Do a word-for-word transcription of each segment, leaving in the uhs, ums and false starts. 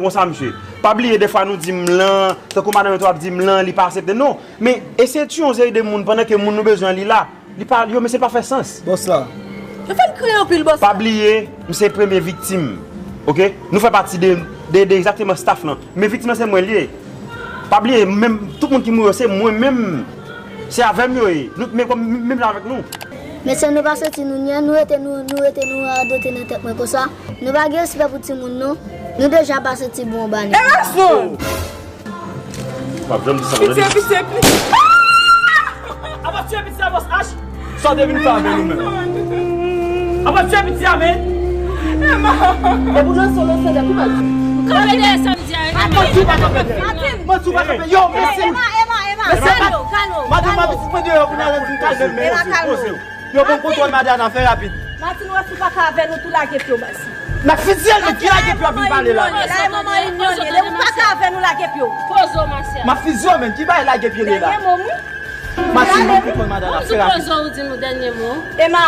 Konsa, mesye. Pa bliye, defwa nou di m lan, tankou madanm yo tou ap di m lan, li pa aksepte. Non, men eseye tiye yon seri de moun pandan ke moun nou bezwen an li la. Li pa, yo, mesye, pa fè sans. Bòs la. Yo fè m kriye anpil, bòs la. Pa bliye, m se premye viktim. Oke? Nou fè pati de, de, de egzakteman staff lan. Men viktim lan se mwen li ye. Pa bliye, menm tout moun ki mouri yo, se mwen menm. Se avè m yo ye. Nou, men kòm, menm jan avèk nou. Mesye, nou pa santi nou nyen, nou rete nou, nou rete nou radote nan tèt mwen konsa. Nou pa gen respè pou timoun nou. Nou deja pa santi bon anba nou. Emerson! W ap janm di sa, w tande? Pitye, pitye, pitye. Apa tiye pitit sa, bòs H? Sa w te vin fè avè nou menm? Apa tiye pitit sa, men? Epa pou lanse w lanse dèyè, ki mal di? Kanpe dèyè sa m di a. Manti w pa kanpe dèyè. Manti w pa kanpe. Yo, mesye. Ema, Ema, Ema. Mesye, kalme w, kalme w. Madanm mwen pitit mwen deyò, kounye a la di m kalme m, men. Ema, kalme w. Yo, pran kontwòl Madana, fè rapid. Martine, wè si w pa ka avè nou tou lage pye w baz. N ap fizye l, men ki lage pye w ap vin pale la? La, e manman renyonye. Lè ou pa ka avè nou lage pye w. Poze w, Marcia. M ap fizye w, men ki bagay lage pye li la? Dènye mo, wi. Martine, pran kontwòl Madana, fè rapid. Poze w, di nou dènye mo. Ema,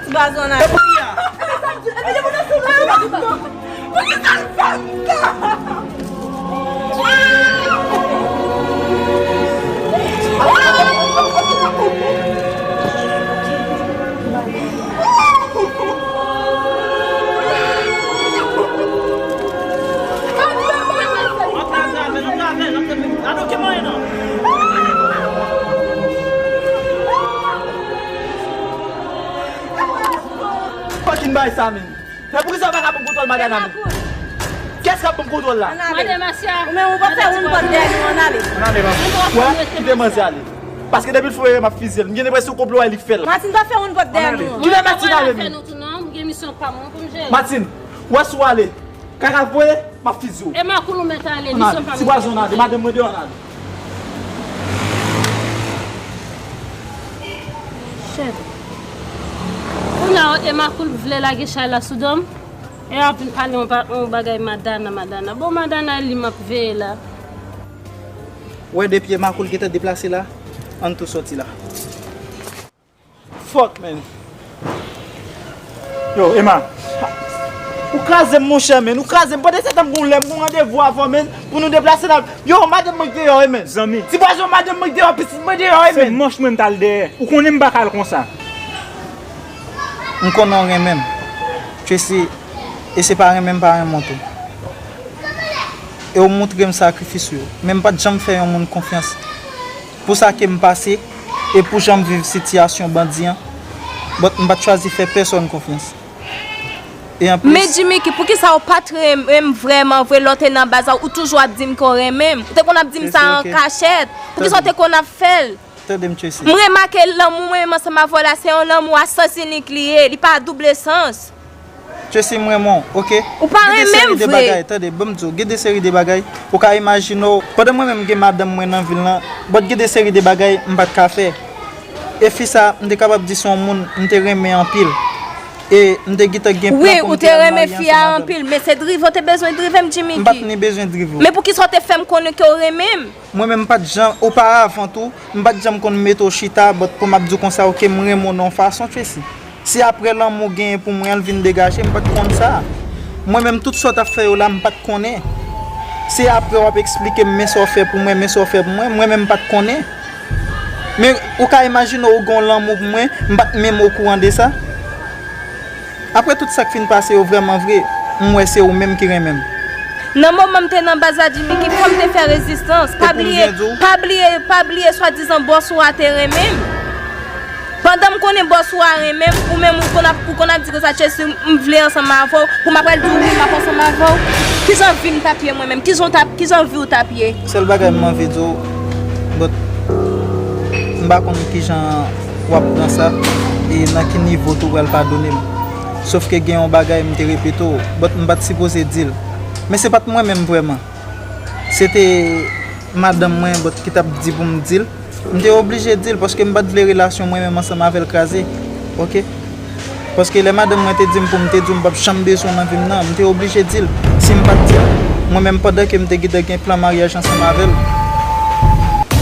ti baz w ann ale. E kounye a? Epi depi nou sou la, Poukisa l fè m sa? Fucking bay sa, men. Men poukisa w pa ka ban m kontwòl Madana, men? Kiyès k ap ban m kontwòl la? Ann ale. Madan Masya. Ou menm ou p ap fè youn pòt dèyè nou, ann ale. Ann ale, manmi. Wè, kite manzè ale. Paske depi l foure m ap fizye l. M gen enpresyon konplo a li k fè l. Martine pa fè youn pòt dèyè nou. Kite Martine ale, men. Mwen pa fè nou tou non, m gen misyon pa mwen pou m jere. Martine, wè si w ale. Kaka voye, m ap fizye w. E makoul ou mèt ale, misyon pa mwen. Ti pwazon ale, madanm mwen deyò, ann ale. Shit. Kounye a, e makoul vle lage chay la sou do m. E ap vin pale yon pa-, yon bagay Madana, Madana. Bon, Madana, li m ap veye la. Wè, depi e makoul gentan deplase la, ann tou sòti la. Fuck, man. Yo, Emma. Ou kraze m, monchè, man. Ou kraze m. Pandan se tan m gon lè, m gon randevou avè w, man, pou nou deplase nan. Yo, madanm mwen k deyò, wi, man. Zanmi. Ti pwazon, madanm mwen k deyò, pitit mwen deyò, wi, man. Se manch mwen m t al dèyè. Ou konnen m pa ka al konsa. M konnen w renmen m. Tracy, e se pa renmen m pa renmen w tou. E w montre m sakrifis ou yo. Men m pa t janm fè yon moun konfyans. Pou sa ke m pase, e pou jan m viv sitiyasyon bandi an, but m pa t chwazi fè pèsòn konfyans. E anplis. Men Jimmiky, poukisa w pa t renmen m vrèman vre lè w te nan baz la, ou toujou ap di m ke w renmen m? Ou te konn ap di m sa an kachèt. Poukisa w te konn ap fè l? Tande m, Tracy. M remake lanmou mwen menm ansanm avè w la, se yon lanmou a sans inik li ye, li pa a double sans. Tracy, m renmen w, oke? Ou pa renmen m vre. Gen de seri de bagay, tande, ban m di w, gen de seri de bagay, ou ka imajine w, pandan mwen menm m gen madanm mwen nan vil lan, but gen de seri de bagay m pa t ka fè. E fi sa, m te kapab di se yon moun m te renmen anpil. E m te gentan gen plan pou m te al marye ansanm avè l. Wi, ou te renmen fi a anpil, men se drive w te bezwen drive m, Jimmiky. M pa t ni bezwen drive w. Men poukisa w te fè m konnen ke w renmen m? Mwen menm m pa t janm, oparavan tou, m pa t janm konn mete w chita, but pou m ap di w konsa, oke, m renmen w nan yon fason, Tracy. Se apre lanmou w genyen pou mwen an l vin degaje, m pa t konn sa. Mwen menm, tout sa w t ap fè yo la, m pa t konnen. Se apre w ap eksplike m, men sa w fè pou mwen, men sa w fè pou mwen, mwen menm m pa t konnen. Men ou ka imajine w gen yon lanmou pou mwen, m pa t menm okouran de sa. Apre tout sa k fin pase yo, vrèman vre, m wè se ou menm ki renmen m. Nan moman m te nan baz la, Jimmiky, fò m te fè rezistans. Pa bliye, pa bliye, pa bliye swadizan bòs ou a te renmen m. Pandan m konnen bòs ou a renmen m, ou menm ou konn ap, ou konn ap di konsa, Tracy, m vle ansanm avè w, pou m ap pral di w wi, m ap ansanm avè w. Kijan vi m t ap ye mwen menm? Kijan w t ap, kijan vi w t ap ye? Sèl bagay m anvi di w, but m pa konn kijan w ap pran sa, e nan ki nivo tou w pral padone m. Sòf ke gen yon bagay m te repete w, but m pa t sipoze di l. Men se pa t mwen menm vrèman. Se te madanm mwen, but ki t ap di pou m di l. M te oblije di l, paske m pa t vle relasyon mwen menm ansanm avè l kraze. Oke? Paske lè madanm mwen te di m pou m te di w m p ap janm bezwen w nan vi m nan, m te oblije di l. Si m pa t di l, mwen menm pandan ke m te gentan gen plan maryaj ansanm avè l,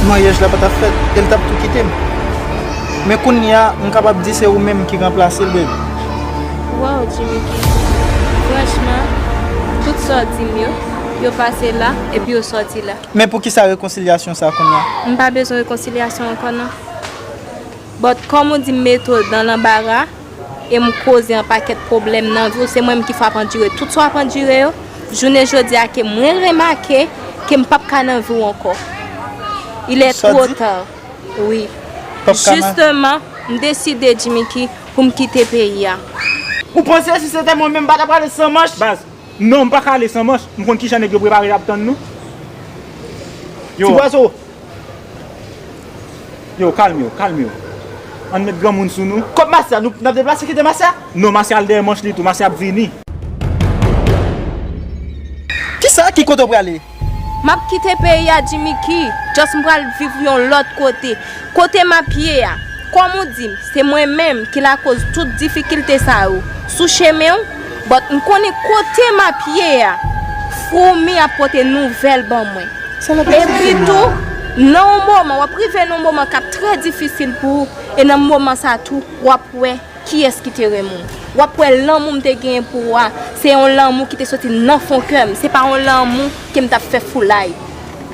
maryaj la pa t ap fèt, e l t ap tou kite m. Men kounye a, m kapab di se ou menm ki ranplase l, baby. Wow, Jimmiky. Franchman, tout sa w di m yo, Yo pase la, epi yo sòti la. Men poukisa rekonsilyasyon sa kounye a? M pa bezwen rekonsilyasyon ankò non. But kòm ou di m mete w dan lanbara, e m koze yon pakèt pwoblèm nan vi w, se mwen menm ki fè w ap andire tout sa w ap andire yo. Jounen jodi a ke mwen remake ke m p ap ka nan vi w ankò. Il est trop tard. Wi. Jisteman, m deside, Jimmicky, pou m kite peyi a. Ou panse si se te mwen menm m pa ta prale san manch? Baz, non, m pa ka ale san manch. M konn kijan nèg yo prepare y ap tann nou. Yo. Ti pwazo. Yo, kalme w, kalme w. Ann met granmoun sou nou. Kòb Masya, nou n ap deplase kite Masya? Non, Masya al dèyè manch li tou, Masya ap vini. Kisa? Ki kote w prale? M ap kite peyi a, Jimmicky. Just m pral viv yon lòt kote. Kote m ap ye a, kòm ou di m, se mwen menm ki lakoz tout difikilte sa yo sou chemen w, but m konnen kote m ap ye a, foumi ap pote nouvèl ban mwen. Epi tou, nan yon moman, w ap rive nan yon moman k ap trè difisil pou ou, e nan moman sa tou, w ap wè kiyès ki te renmen w. W ap wè lanmou m te genyen pou ou a, se yon lanmou ki te soti nan fon kè m, se pa yon lanmou ke m t ap fè foulay.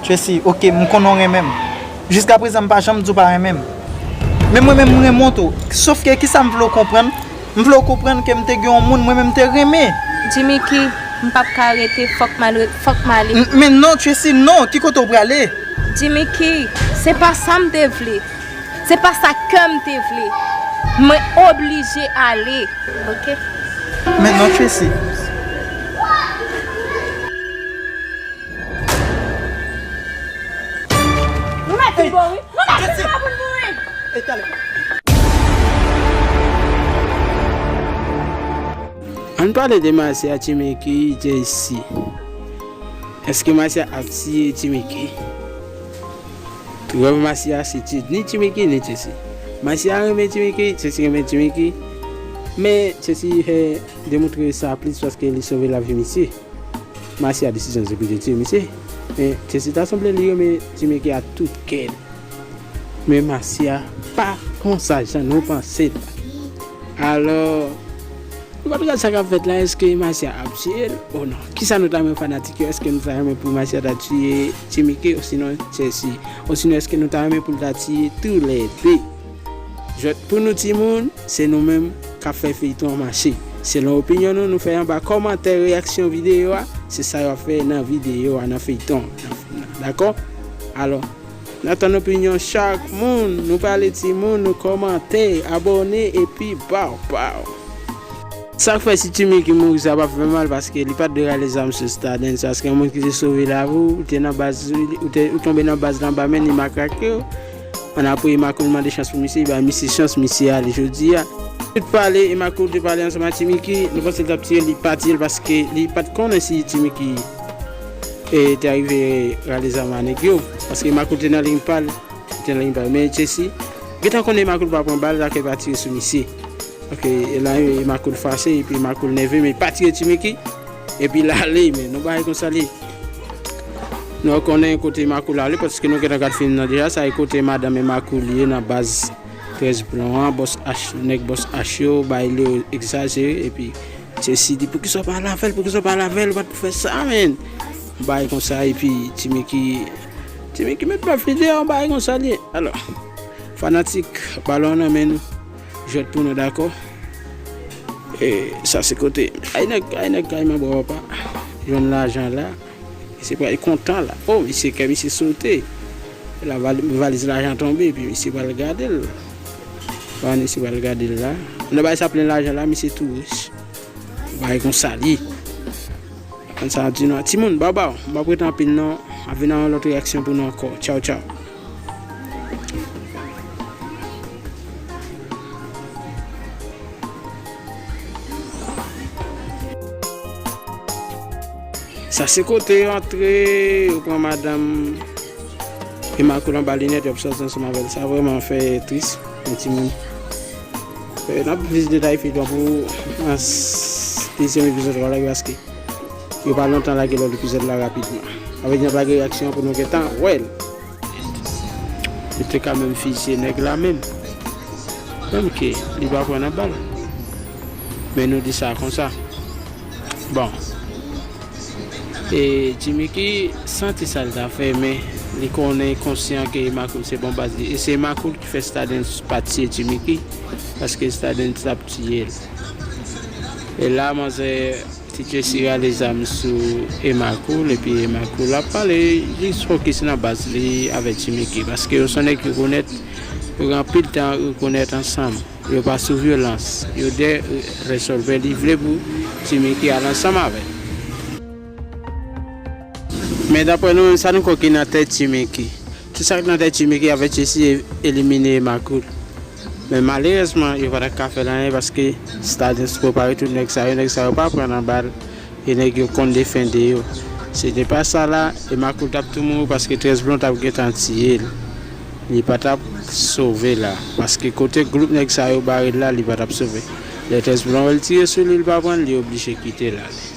Tracy, oke, m konnen w renmen m. Jiskaprezan m pa janm di w pa renmen m. Men mwen menm m renmen w tou. Sofke kisa m vle w konprann? M vle w konprann ke m te gen yon moun mwen menm m te renmen. Jimmicky, m p ap ka rete, fòk m al, fòk m ale. Men non, Tracy, non! Ki kote w prale? Jimmicky, se pa sa m te vle. Se pa sa kè m te vle. Mwen oblije ale. Oke? Men non, Tracy. Nou mèt vin bò wi. Nou mèt vin bò pou n mouri. Ann pale de Masya, Jimmicky, Jessy. Èske Masya ap tiye Jimmicky? Twòp Masya se ni Jimmicky ni Jessy. Masya renmen Jimmicky, Jessy renmen Jimmicky. Men Jessy fè demontre sa plis paske li sove lavi misye. Masya desizyon se pou l te tiye misye. Men Jessy ta sanble li renmen Jimmicky ak tout kè l. Men Masya pa konsa jan nou panse l la. Alò, nou pral gad sa k ap fèt la, èske Masya ap tiye l ou non? Kisa nou ta renmen fanatik yo? Èske nou ta renmen pou Masya ta tiye Jimmicky osinon Jessy? Osinon èske nou ta renmen pou l ta tiye toulède? Jwèt pou nou timoun, se nou menm k ap fè feyton an mache. Selon opinyon nou, nou fè anba kòmantè reyaksyon videyo a, se sa y ap fè nan videyo a, nan feyton an. Dakò? Alò, n ap tann opinyon chak moun. Nou pale timoun, nou kòmante, abòne, epi baw baw. Sa k fè si Jimmicky mouri sa pa fè mal paske li pa t dwe rale zam sou Stardens, paske yon moun ki te sove lavi w, ou te nan baz, ou te, ou tonbe nan baz la anba men Emma Crack yo. Ann apre Emma Cool mande chans pou misye, li bay misye chans, misye ale jodi a. Tout pale, Emma Cool te pale ansanm ak Jimmicky, nou panse l t ap tiye l, li pa tiye l paske li pa t konnen si Jimmicky e, te arive rale zam a nèg yo. Paske Emma Cool te nan liy pa l, li te nan liy pa l. Men Jessy gentan konnen Emma Cool pa pran bal, sa ke pa tire sou misye. Ok, e la Emma Cool fache, epi Emma Cool nève, men li pa tire Jimmicky. Epi l ale, men yon bagay konsa li. Nou konnen kote Emma Cool ale, paske nou gentan gad fim nan deja, sa e kote madanm Emma Cool ye nan baz trèz blon an, bòs H, nèg bòs H yo, bay Leo egzajere, epi Jessy di, poukisa w pa al avè l, poukisa w pa al avè l, ou pa t pou fè sa, menn. Yon bagay konsa, epi Jimmicky, Jimmicky met baf li deyò, yon bagay konsa li ye. Alò, fanatik, balon an nan men nou. Jwèt pou nou, dakò? E, sa se kote. Ay nèg, ay nèg kay manbo papa. Jwenn lajan la. Misye pral kontan la. Oh, misye kè misye sote. La val-, valiz lajan tonbe, epi misye pral gade l. Bon, misye pral gade l la. Nan bay sa plen lajan la, misye tou rich. Bay konsa li. Konn sa di nou a timoun, bawbaw, m p ap rete anpil non, ap vin ak yon lòt reyaksyon pou nou ankò. Tchaw, tchaw. Sa se kote yo antre, yo pran madanm Emma Cool anba linèt, yo ap sòti ansanm avè l. Sa vrèman fè tris, men timoun. E, n ap plis detay feyton pou nan s-, dezyèm epizòd la, paske yo pa lontan lage lòt epizòd la rapidman. Sa vle di n ap lage reyaksyon pou nou gentan wè l. Li te ka menm fizye nèg la menm. Menm ke li pa pran nan bal. Men nou di sa konsa. Bon. E Jimmicky santi sa l ta fè, men li konnen, konsyan ke Emma Cool se bon baz li. E se Emma Cool ki fè Stardens pa tiye Jimmicky, paske Stardens t ap tiye l. E la, manzè T J C rale zam sou Emma Cool, epi Emma Cool ap pale, jis fokis nan baz li avèk Jimmicky, paske yo se nèg ki rekonèt, yo gen anpil tan rekonèt ansanm. Yo pa sou vyolans. Yo de rezolve li vle pou Jimmicky al ansanm avè l. Men daprè nou menm, sa nou kwè ki nan tèt Jimmicky? Kisa ki nan tèt Jimmicky avè Jesse e- elimine Emma Cool? Men malerezman, yo pa t ap ka fè l anyen paske Stardens prepare tout nèg sa yo, nèg sa yo pa pran nan bal. E nèg yo konn defende yo. Si te pa sa la, Emma Cool t ap tou mouri paske Trèz Blon t ap gentan tiye l. Li pa t ap sove la. Paske kote gwoup nèg sa yo bare l la, li pa t ap sove. Lè Trèz Blon wè l tire sou li, li pa pran l, li oblije kite l ale.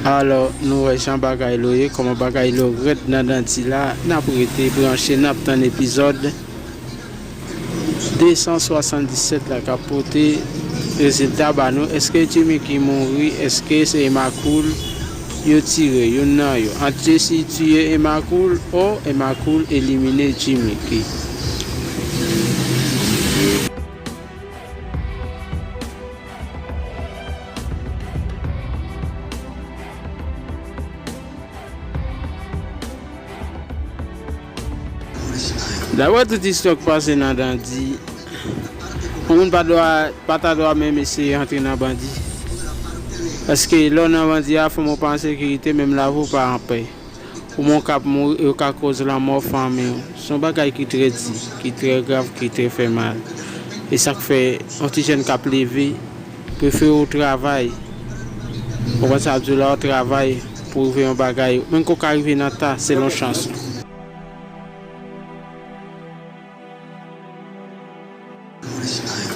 Alò, nou wè jan bagay lo ye, kòman bagay lo rèd nan Dandi la, n ap rete branche, n ap tann epizòd de san swasanndisèt la k ap pote rezilta ba nou. Èske Jimmicky mouri? Èske se Emma Cool yo tire youn nan yo? Ant Jesse tiye Emma Cool, o Emma Cool elimine Jimmicky. Daprè tout istwa k pase nan Dandi, yon moun pa dwa, pa ta dwa menm eseye antre nan bandi. Paske lè w nan bandi a, fanmi w pa an sekirite, menm lavi w pa anpè. Ou menm w ka ap mouri, yo ka koz lanmò fanmi w. Se yon bagay ki trè di, ki trè grav, ki trè fè mal. E sa k fè yon ti jèn k ap leve, prefere w travay. Ou konprann sa m ap di w la, w travay pou rive yon bagay. Menm ke w ka rive nan ta, selon chans ou.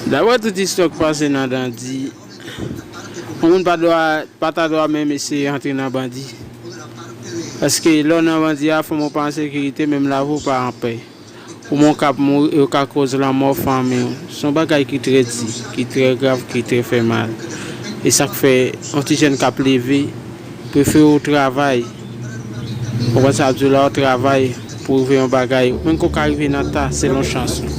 Daprè tout istwa k pase nan Dandi, yon moun pa dwa, pa ta dwa menm eseye antre nan bandi. Paske lè w nan bandi a, fanmi w pa an sekirite, menm lavi w pa anpè. Ou menm w ka ap mouri, yo ka koz lanmò fanmi w. Se yon bagay ki trè di, ki trè grav, ki trè fè mal. E sa k fè yon ti jèn k ap leve, prefere w travay. Ou konprann sa m ap di w la, w travay pou rive yon bagay. Menm ke w ka rive nan ta, selon chans ou.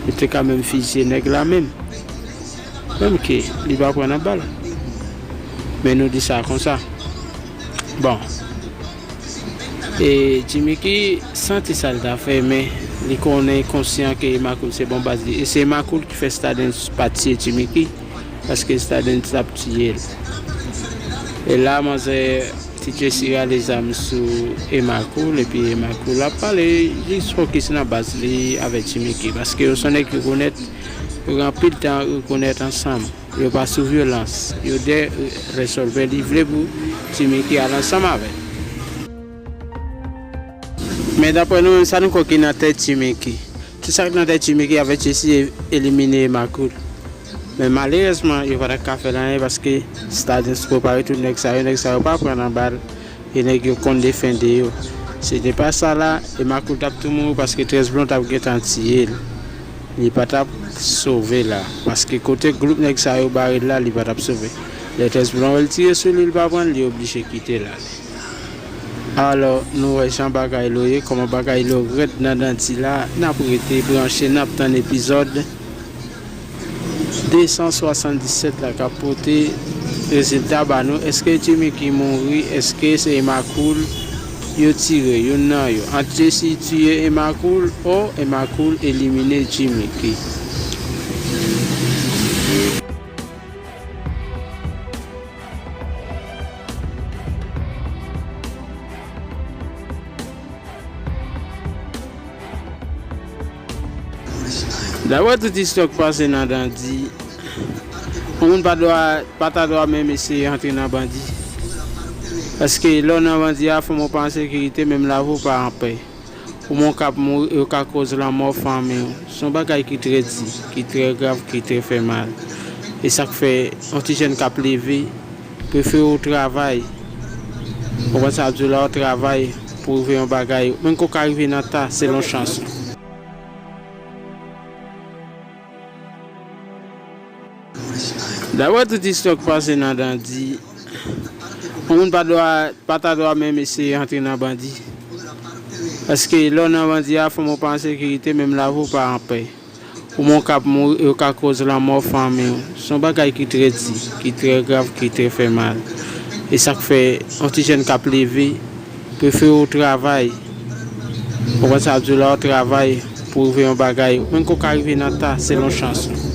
Yo te ka menm fizye nèg la menm. Menm ke li pa pran nan bal. Men nou di sa konsa. Bon. E Jimmicky santi sa l ta fè, men li konnen, konsyan ke Emma Cool se bon baz li. E se Emma Cool ki fè Stardens pa tiye Jimmicky, paske Stardens t ap tiye l. E la, manzè T J C rale zam sou Emma Cool, epi Emma Cool ap pale, jis fokis nan baz li avèk Jimmicky, paske yo se nèg ki rekonèt, yo gen anpil tan rekonèt ansanm. Yo pa sou vyolans. Yo de rezolve li vle pou Jimmicky al ansanm avè l. Men daprè nou menm, sa nou kwè ki nan tèt Jimmicky? Kisa ki nan tèt Jimmicky avè Jesse e- elimine Emma Cool? Men malerezman, yo pa t ap ka fè l anyen paske Stardens prepare tout nèg sa yo, nèg sa yo pa pran nan bal. E nèg yo konn defende yo. Si te pa sa la, Emma Cool t ap tou mouri paske Trèz Blon t ap gentan tiye l. Li pa t ap sove la. Paske kote gwoup nèg sa yo bare l la, li pa t ap sove. Lè Trèz Blon wè l tire sou li, li pa pran l, li oblije kite l ale. Alò, nou wè jan bagay lo ye, kòman bagay lo rèd nan Dandi la. N ap rete branche, n ap tann epizòd de san swasanndisèt la k ap pote rezilta ba nou. Èske Jimmy ki mouri? Èske se Emma Cool yo tire youn nan yo? Ant Jesse tiye Emma Cool, o Emma Cool elimine Jimmy ki. Daprè tout istwa k pase nan Dandi, yon moun pa dwa, pa ta dwa menm eseye antre nan Bandi. Paske lè w nan Bandi a, fanmi w pa an sekirite, menm lavi w pa anpè. Ou menm w k ap mouri, yo ka koz lanmò fanmi w. Se yon bagay ki trè di, ki trè grav, ki trè fè mal. E sa k fè yon ti jèn k ap leve, prefere w travay. Ou konprann sa m ap di w la, w travay pou w rive yon bagay. Menm ke w ka rive nan ta, selon chans ou. Daprè tout istwa k pase nan Dandi, yon moun pa dwa, pa ta dwa menm eseye antre nan Bandi. Paske lè w nan Bandi a, fanmi w pa an sekirite, menm lavi w pa anpè. Ou menm w k ap mouri, yo ka koz lanmò fanmi w. Se yon bagay ki trè di, ki trè grav, ki trè fè mal. E sa k fè yon ti jèn k ap leve, prefere w travay. Ou konprann sa m ap di w la, w travay pou w rive yon bagay. Menm ke w ka rive nan ta, selon chans ou.